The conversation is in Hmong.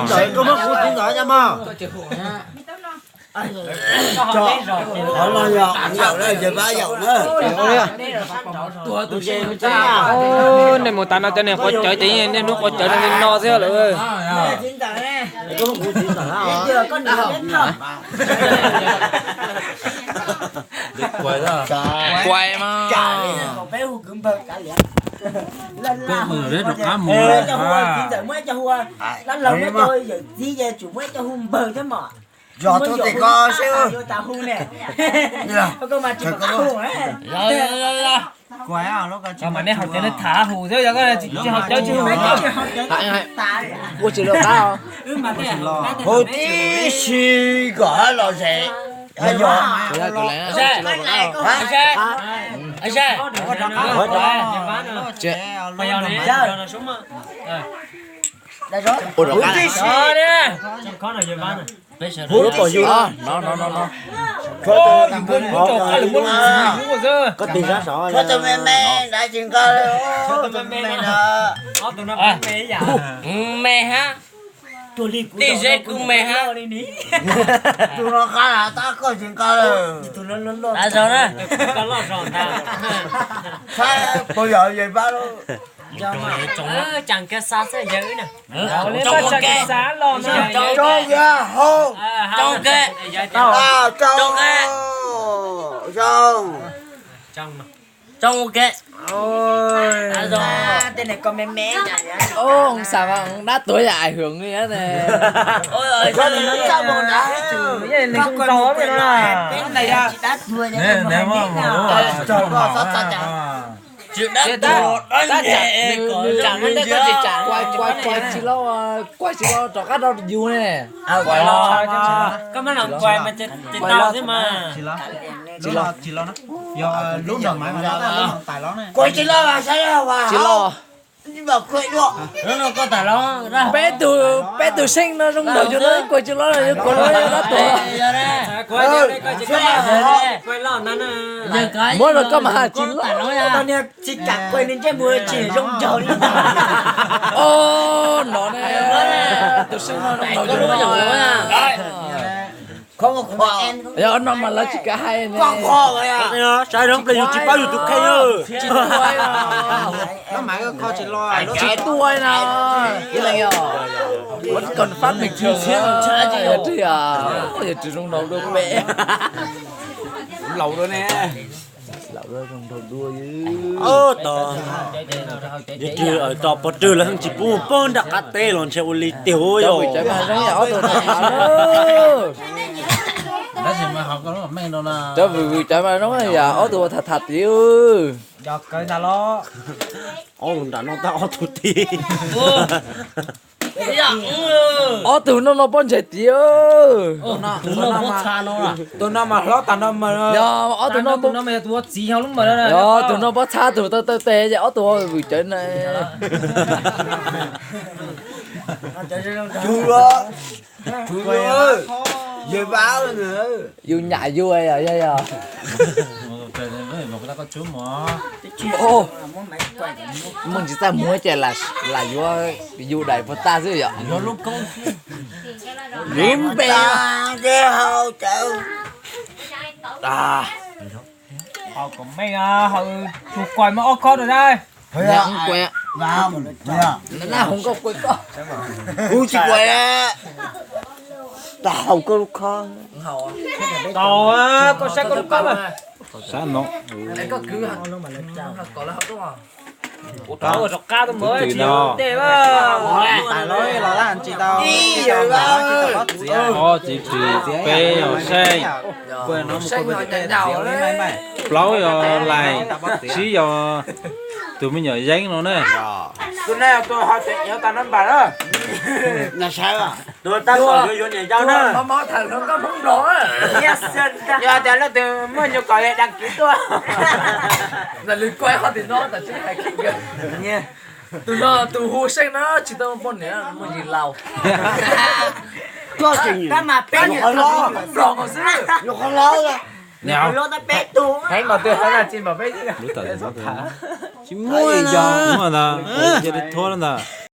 Koj muab kuv txiv ntxawm coj mog. Qhov no yog kuv yaum na, yawg Pab yaum na. Nej mus tas no cov niag quav cawv ces niaj hnub quav cawv zoo li no xwb lawm. Kuais mas. Yog tub tsis ko seb. Mas nej haus cawv nej tham haus xwb, yog koj tsis haus cawv tsis hu. Ua tsis lawm qab. Hu tib si kom hab los zes. Ua rov qab. Hu lub pom yus no, no, no, no. Koj tig sab saud. Tshuav tus me me nrad tsis nqaws. Me hab. Tej zeb kuj me hab. Tus no qab tab koj tsis nqaws. Saib puas yog yawg Pab lawm. Tsoom kiag xav xwb yawg na. Tsoom kiag hau. Tsoom kiag. Tsoom kiag. Zoo. Tsoom kiag. Xav mas dab tuag yam hwm li ne. Tsis dab tuag, nws tsam no ntej koj tsis tsam, kuais tsis los, kuais tsis los rov qab rau yus ne. Koj maj los kuais mas tsis tau xwb mas. Kuais tsis los, tsis los. Peb tug, peb tug seej no zoo nraug yus no kuais tsis los, yus kuais los yus dab tuag. Muab rau koj mas tsis los. Tsis kam kuais nws ntsej muag tsis zoo nraug li. Os, no ne, tus seej no zoo nraug yus no. Yog no mas lawv tsis kam hais ne. Saib zoo ple yus tsis paub yus tus kheej. Tsis tuaj na. Tsis tuaj na. Ua confirm meej tshaj, yog tsis zoo nraug dua pem. Laus dua ne. Laus dua zoo nraug dua. Tos, yog tsis tos pog Rwg lawv tsis pub pog nram qab teb los ntshe ua li tiag yog. Cov vwm cawv mas zoo yam ob tug tham tham. Cov vwm vwm cawv mas zoo yam ob tug tham tham tid. Ob tug nram no tab ob tug tid. Ob tug no no pob ntseg tid. Tus no mas hlob tag no mas. Yog ob tug no, tus no mas yog tus ua txiv yog lub mas. Yog tus no pob txha tus taw taw tes ces ob tug vwm cawv na. Yus nyam yus yog yog. Muaj tsis txaj muag ces lam yuav yus daim puag ta xwb yom. Lub npe. Haus kom meej, haus tus kuais mas ob khob rau na. Kuv tsis kuais, tau haus koj lub khob. Tau, koj saib koj lub khob mas. Sab no. Ua rov qab tuaj mus tsis tej. Ob txiv tsis, peb yog Seej, plaub yog Lais, tsib yog tus me nyuam Yeeb no na. Tus no tus ho tseem yuav tau nab npas na. Tus tab tom yuav yuav niam yau na. Yog tias leej twg muaj nyuam kom đăng ký tuaj. Tus no tus hu Seej na tsis tau poj niam, muaj yim laus. Tab mas peb nyuam qhuav hlob xwb. Luaj tau peb tug. Heev mas twb heev na, tsis npaum peb. Lub tawm tsis muaj na, muaj ntag, cia li thuab ntag.